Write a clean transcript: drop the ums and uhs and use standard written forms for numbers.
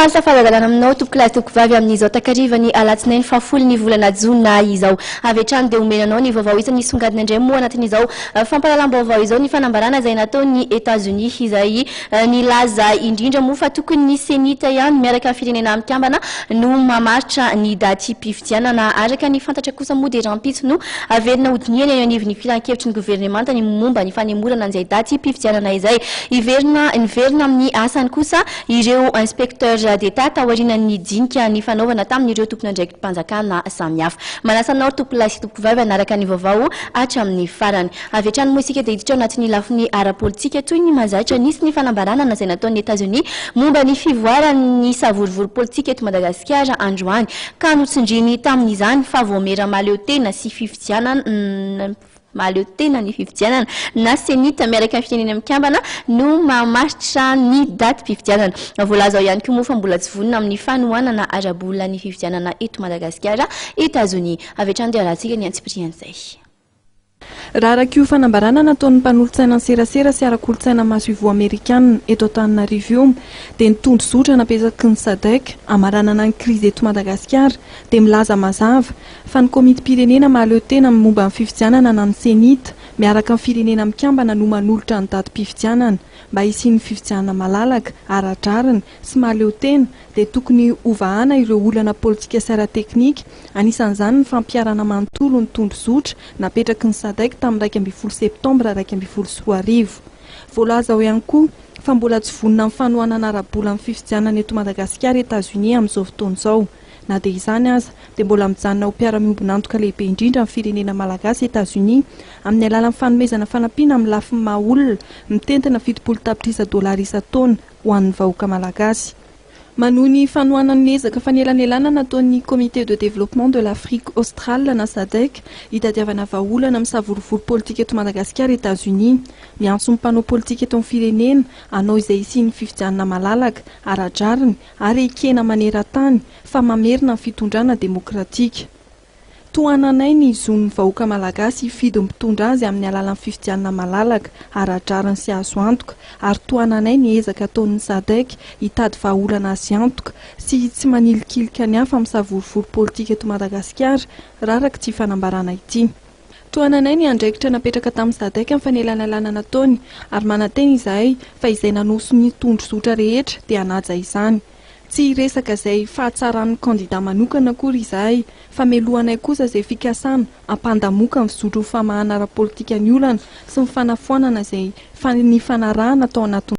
Faly tafahalalana aminao, tompokolahy, tompokovavy, amin'izao takarivan'ny alatsinainy faha-10 ny volana jona izao. Avy hatrany dia omena anao ny vaovao isan'ny songadina indray moa anatin'izao fampahalalam-baovao izao ny fanambarana izay nataon'ny Etazonia izay nilaza indrindra moa fa tokony ny CENI-T ihany miaraka amin'ny firenena mikambana no mamaritra ny datim-pifidianana. Araka ny fantatra kosa moa dia rahampitso no averina hodinihana eo anivon'ny filankevitry ny governemanta ny momba ny fanemorana an'izay datim-pifidianana izay. Hiverina niverina amin'ny asany kosa ireo inspecteurs d'Etat taorianan'ny dinika nifanaovana tamin'ireo tompon'andraiki-panjakana samihafa. Manasa anao ry tompokolahy sy tompokovavy hanaraka ny vaovao hatramin'ny farany. Avy hatrany moa isika dia hiditra ao anatin'ny lafiny ara-politika toy ny mahazatra. Nisy ny fanambarana izay nataon'ny Etazonia momba ny fivoaran'ny savorovoro politika eto Madagasikara androany ka notsindriany tamin'izany fa vaomiera mahaleo tena sy fifidianana mahaleo tena ny fifidianana na CENI-T miaraka amin'ny Firenena Mikambana no mamaritra ny datim-pifidianana. Voalaza ao ihany koa moa fa mbola tsy vonona amin'ny fanohanana ara-bola ny fifidianana eto Madagasikara Etazonia. Avy hatrany dia arahantsika ny antsipirian'izay. Raha araka io fanambarana nataon'ny mpanolotsaina ny serasera sy ara-kolontsaina masoivoho amerikanina eto Antananarivo io dia ny tondrozotra napetraky ny Sadec hamaranana ny krizy eto Madagasikara dia milaza mazava fa ny komitim-pirenena mahaleo tena momba ny fifidianana na ny Cenit miaraka amin'ny firenena mikambana no manolotra ny datim-pifidianana mba hisian'ny fifidianana malalaka, ara-drariny sy mahaleo tena dia tokony hovahana ireo olana politika sy ara-teknika, anisan'izany ny fampiharana manontolo ny tondrozotra napetraky ny Sadec tamin'ny 11 septambra 2011. Voalaza ao ihany koa fa mbola tsy vonona amin'ny fanohanana ara-bola amin'ny fifidianana eto Madagasikara Etazonia amin'izao fotoana izao. Na dia izany aza, dia mbola mijanona ho mpiara-miombon'antoka lehibe indrindra amin'ny firenena malagasy Etazonia amin'ny alalan'ny fanomezana fanampiana amin'ny lafiny maha-olona mitentina 70 tapitrisa dolara isan-taona ho an'ny vahoaka malagasy. Manohy ny fanohanany ny ezaka fanelanelanana nataon'ny Comité de développement de l'Afrique australe na Sadec hitadiavana vahaolana amin'ny savorovoro politika eto Madagasikara Etazonia. Miantso ny mpanao politika eto amin'ny firenena hanao izay hisian'ny fifidianana malalaka, ara-drariny ary ekena maneran-tany fa mamerina ny fitondrana demokratika. Tohananay ny zon'ny vahoaka malagasy hifidy ny mpitondra azy amin'ny alalan'ny fifidianana malalaka, ara-drariny sy azo antoka, ary tohananay ny ezaka ataon'ny Sadec hitady vahaolana azy antoka sy tsy manilikilika ny hafa amin'ny savorovoro politika eto Madagasikara, raha araka ity fanambarana ity. Tohananay ny andraikitra napetraka tamin'ny Sadec amin'ny fanelanelanana nataony, ary manantena izahay fa izay nanosy ny tondrozotra rehetra dia hanaja izany. Tsy hiresaka izay fahatsaran'ny kandida manokana akory izahay, fa melohanay kosa izay fikasana hampandamoka ny fizotry ny famahana ara-politika ny olana sy ny fanafoanana izay nifanarahana tao anatin'ny.